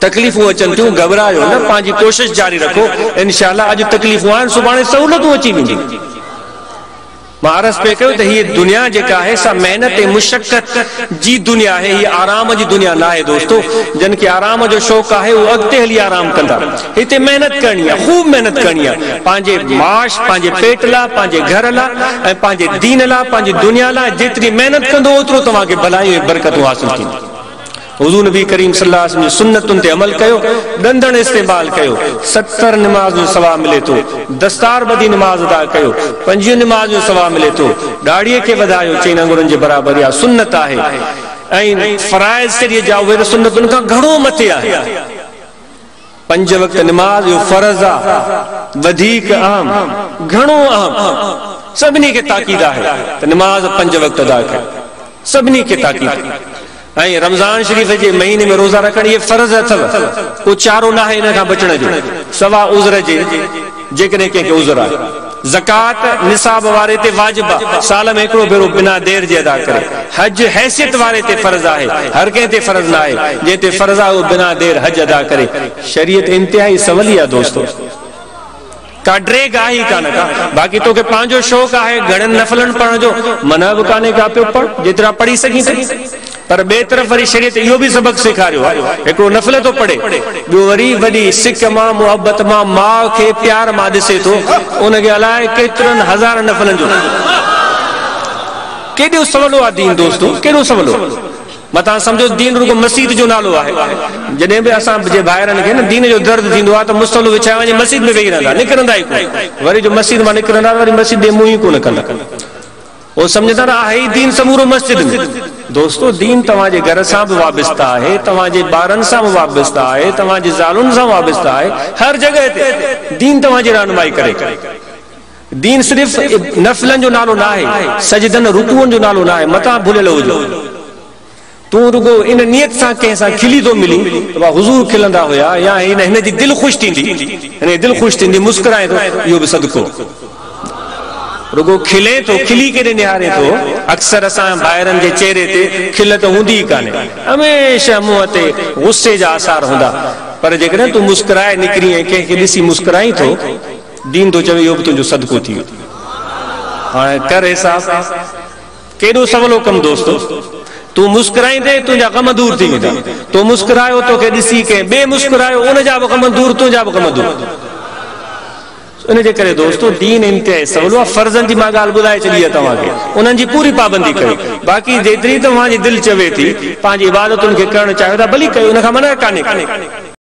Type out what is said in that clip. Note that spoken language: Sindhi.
تڪليفون اچن ٿيون، گهٻرايو نه، پنهنجي ڪوشش جاري رکو، انشاء الله اڄ تڪليفون آهن، سڀاڻي سهولتون اچي وينديون. مان عرض پئي ڪيو ته هيء دنيا جيڪا آهي سا محنت ۽ مشقت جي دنيا آهي، هيء آرام جي دنيا ناهي دوستو، جن کي آرام جو شوق آهي اهو اڳتي هلي آرام ڪندا، هتي محنت ڪرڻي آهي، خوب محنت ڪرڻي آهي، پنهنجي معاش، پنهنجي پيٽ لاء، پنهنجي گهر لاء ۽ پنهنجي دين لاء، پنهنجي دنيا لاء جيتري محنت ڪندو اوترو توهان کي ڀلايون ۽ برڪتون حاصل ٿينديون. حضور نبي ڪريم صلي الله عليه وسلم جي سنتن تي عمل ڪيو، ڏندڻ استعمال ڪيو، 70 نمازن جو ثواب ملي ٿو، دستار ٻڌي نماز ادا ڪيو، 25 نمازن جو ثواب ملي ٿو، ڏاڙهيء کي وڌايو چئن اڱرن جي برابر اها سنت آهي ۽ فرائض شريعت جا اهي ته سنتن کان گهڻو مٿي آهن. پنج وقت نماز اهو فرض آ، وڌيڪ اهم، گهڻو اهم، سڀني کي تاڪيد آهي ته نماز پنج وقت ادا ڪيو، سڀني کي تاڪيد. ۽ رمضان شريف جي مهيني ۾ روزا رکڻ اهي فرض اٿو، ڪو چارو ناهي ان کان بچڻ جو، سوا عذر جي، جيڪڏهن ڪنهن کي عذر آهي. زڪوات نصاب واري تي واجب آ، سال ۾ هڪڙو ڀيرو بنا دير جي ادا ڪري. حج حيثيت واري تي فرض آهي، هر ڪنهن تي فرض ناهي، جنهن تي فرض آهي اهو بنا دير حج ادا ڪري. شريعت انتهائي سولي آ دوستو. ڪا ڊيگهه آهي ئي ڪانه ڪا. باقي توکي پنهنجو شوق آهي گهڻن نفلن پڙهڻ جو، منع به ڪانهي ڪا پيو پڙهه جيترا پڙهي سگهين ته. پر ٻئي طرف وري شريعت اهو به سبق سيکاريو آهي، هڪڙو نفل ٿو پڙهي، ٻيو وري وڏي سڪ مان، محبت مان، ماء کي پيار مان ڏسي ٿو، ان کي الائي ڪيترن هزارن نفلن جو. ڪيڏو سولو آهي دين دوستو، ڪيڏو سولو. متان سمجهو دين رڳو مسيت جو نالو آهي. جڏهن به اسان جي ڀائرن کي نه دين جو درد ٿيندو آهي ته مصلو وڇائي وڃي مسيت ۾ ويهي رهندا، نڪرندا ئي ڪونه. وري جو مسيت مان نڪرندا ته وري مسيت ڏي منهن ئي ڪونه ڪندا. هو سمجهندا ته آهي ئي دين سمورو مسجد ۾. دوستو دين توهان جي گهر سان به وابسته آهي، توهان جي ٻارن سان به وابسته آهي، توهان جي زالن سان وابسته آهي، هر جڳهه تي دين توهان جي رهنمائي ڪري. دين صرف نفلن جو نالو ناهي، سجدن رڪوعن جو نالو ناهي، متان ڀليل هجو. تون رڳو ان نيت سان ڪنهن سان کلي ٿو ملين ته بابا حضور کلندا هيا يا هن جي دل خوش ٿيندي، هن جي دل خوش ٿيندي مسڪرائين ٿو، اهو به صدقو. رڳو کلين ٿو، کلي ڪيڏي نهارين ٿو، اڪثر اسان ڀائرن جي چهري تي کل ته هوندي ئي ڪانهي، هميشه منهن تي غصي جا آثار هوندا، پر جيڪڏهن تون مسڪرائي نڪرين ۽ ڪنهن کي ڏسي مسڪرائين ٿو، دين ٿو چوي اهو به تنهنجو صدقو ٿي ويو. هاڻي ڪر حساب. ڪيڏو سولو ڪم دوستو. تون مسڪرائيندين تنهنجا غم دور ٿي ويندا. تو مسڪرايو توکي ڏسي ڪنهن ٻئي مسڪرايو ان جا به غم دور تنهنجا به غم دور. ان جي ڪري دوستو دين انتهائي سولو آهي. فرضن جي مان ڳالهه ٻڌائي ڇڏي آهي توهان کي انهن جي پوري پابندي ڪيو. باقي جيتري توهان جي دل چوي ٿي پنهنجي عبادتن کي ڪرڻ چاهيو ٿا ڀلي ڪيو ان کان منع ڪانهي ڪا.